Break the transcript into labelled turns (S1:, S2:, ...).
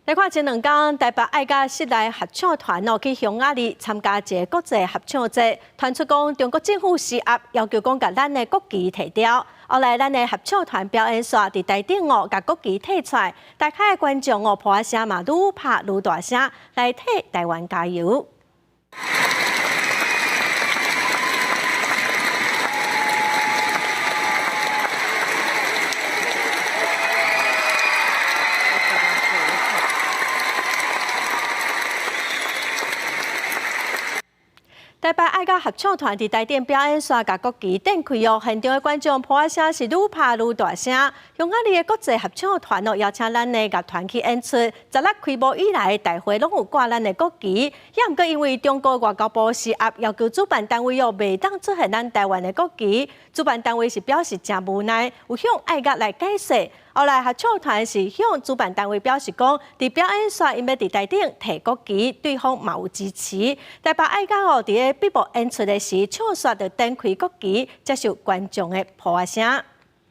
S1: 來看前兩工，台北愛樂室內合唱團哦去匈牙利參加一個國際合唱節，傳出講中國政府施壓，要求講共咱的國旗提掉。後來咱的合唱團表演煞佇台頂哦，共國旗提出來，台下的觀眾哦，噗仔聲嘛愈拍愈大聲，來替台灣加油。台北愛樂合唱團佇台頂表演煞共國旗展開哦，現場的觀眾噗仔聲是愈拍愈大聲。匈牙利的國際合唱團哦，邀請咱的樂團去演出。十六開幕以來，大會攏有掛咱的國旗。也毋過因為中國外交部施壓，要求主辦單位哦袂當出現咱台灣的國旗。主辦單位是表示誠無奈，有向愛樂來解釋。後來合唱團是向主辦單位表示講，佇表演煞𪜶欲佇台頂提國旗，對方嘛有支持。台北愛樂哦，佇咧閉幕演出的時，唱煞就展開國旗，接受觀眾的噗仔聲。